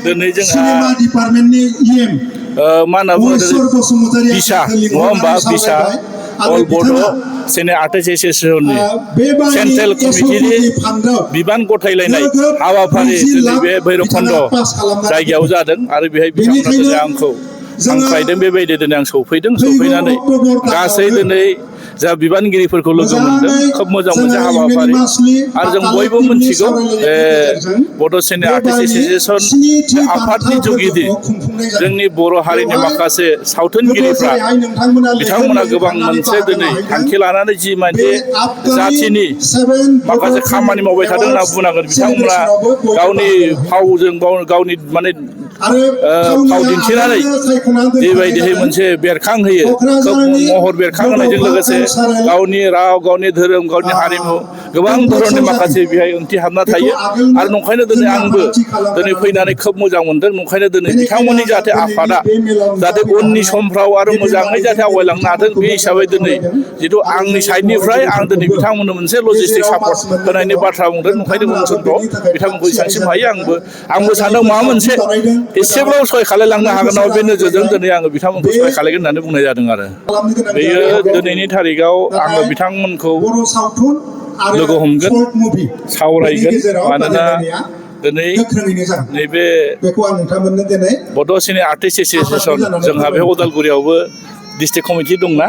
दिनै जोंहा मा होनना बुङो बिसा नङा होमबा बिसा अल बड' सेने आर्टिस्ट एस'सिएशननि सेन्ट्रेल कमिटिनि बिबान गथायलायनाय हाबाफारि दिनै बे भैरबखुन्द जायगायाव जादों आरो बेहाय बिथांमोना दिनै आंखौ हांख्रायदों बेबायदि दिनै आं सौफैनानै गासै दिनै जा बिबानगिरिफोरखौ लोगो मोनदों खोब मोजां मोनसे हाबाफारि आरो जों बयबो मिथिगौ बड' सेने आर्टिस्ट एस'सिएशन आफादनि जुगिदि जोंनि बर' हारिनि माखासे सावथुनगिरिफ्रा बिथांमोना गोबां मोनसे दिनै थांखि लानानै जि मोनसे जाथिनि माखासे खामानि मावबाय थादों होनना बुंनांगोन बिथांमोना गावनि फावजों गावनि माने फाव दिन्थिनानै बेबायदिहै मोनसे बेरखांहोयो खोब महर बेरखांहोनायजों लोगोसे गावनि राव गावनि धोरोम गावनि हारिमु गोबां धरननि माखासे बेहाय ओंथि हाबना थायो आरो नंखायनो दिनै आंबो दिनै फैनानै खोब मोजां मोनदों नंखायनो दिनै बिथांमोननि जाहाथे आफादा जाहाथे उननि समफ्राव आरो मोजाङै जाहाथे आवगायलांनो हाथों बे हिसाबै दिनै जिथु आंनि साइडनिफ्राय आं दिनै बिथांमोननो मोनसे लजिस्टिक सापर्ट होनायनि बाथ्रा बुंदों नंखायनो उन समफ्राव बिथांमोनखौ जेसेबांसिम हायो आंबो सानदों माबा मोनसे एसेब्लाबो सहाय खालायलांनो हागोन नामा बे नोजोरजों दिनै आङो बिथांमोनखौ सहाय खालायगोन होननानै बुंनाय जादों आरो बेयो दिनैनि थारिखआव आङो बिथांमोनखौ लोगो हमगोन सावरायगोन मानोना दिनै नैबे बड' सेने आर्टिस्ट एस'सिएशन जोंहा बे उदालगुरियावबो डिस्ट्रिक्ट कमिटि दंना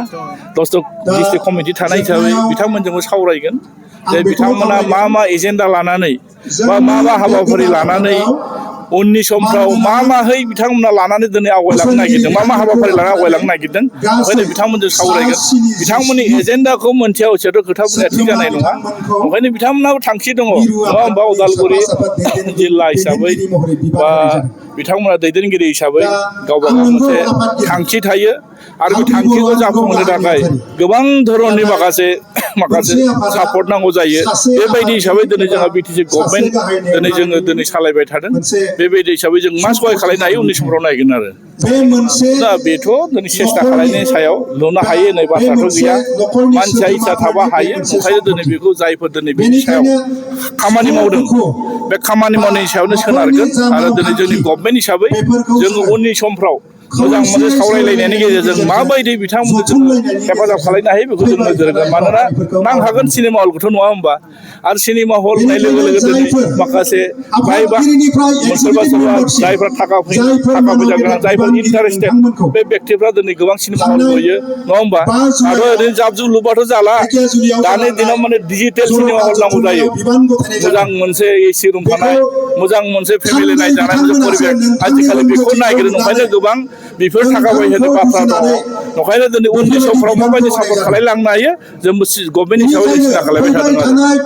डिस्ट्रिक्ट कमिटि थानाय हिसाबै बिथांमोनजोंबो सावरायगोन जे बिथांमोना मा एजेन्डा लानानै मा हाबाफारि लानानै उननि समफ्राव माहै बिथांमोना लानानै दिनै आवगायलांनो नागिरदों मा हाबाफारि लानानै आवगायलांनो नागिरदों ओंखायनो बिथांमोनजों सावरायगोन बिथांमोननि एजेन्डाखौ मोनथिया हसियाथ' खोथा बुंनाया थिग जानाय नङा ओंखायनो बिथांमोनाबो थांखि दङ नङा होमबा उदालगुरि जिल्ला हिसाबै बा बिथांमोना दैदेनगिरि हिसाबै गावबा गाव मोनसे थांखि थायो आरो बे थांखिखौ जाफुंहोनो थाखाय गोबां धरननि माखासे सापर्ट नांगौ जायो बेबायदि हिसाबै दिनै जोंहा बिटिसि गभर्नमेन्ट दिनै सालायबाय थादों बेबायदि हिसाबै जों मा सहाय खालामनो हायो उननि समफ्राव नायगोन आरो दा बेथ' दिनै सेस्था खालामनायनि सायाव लुनो हायो होननाय बाथ्राथ' गैया मानसिया इच्छा थाबा हायो ओंखायनो दिनै बेखौ जायफोर दिनै बेनि सायाव खामानि मावदों बे खामानि मावनायनि सायावनो सोनारगोन आरो दिनै जोंनि गभर्नमेन्ट हिसाबै जोङो उननि समफ्राव मोजां मोनसे सावरायलायनायनि गेजेरजों माबायदि बिथांमोनखौ जोङो हेफाजाब खालामनो हायो बेखौ जों नोजोर होगोन मानोना नांखागोन सिनेमा हलखौथ' नङा होमबा आरो सिनेमा हल होननाय लोगो लोगो दिनै माखासे सोरबा जायफ्रा थाखा फैसा गोनां जायफोर इन्टारेस्टेड बे बेक्तिफ्रा दिनै गोबां सिनेमा हल लुयो नङा होमबा आरो ओरैनो जाब जुब लुबाथ' जाला दानि दिनाव माने डिजिटेल सिनेमा हल नांगौ जायो मोजां मोनसे एसि रुम थानाय मोजां मोनसे फेमिलि नायजानाय मोनसे परिबेक आजिखालि बेखौ नागिरो नंखायनो गोबां बेफोर थाखा फैसानि बाथ्रा दङ नंखायनो दिनै उननि समफ्राव माबायदि सापर्ट खालामलांनो हायो जों गभर्नमेन्ट हिसाबै जों सिन्था खालामबाय थादों आरो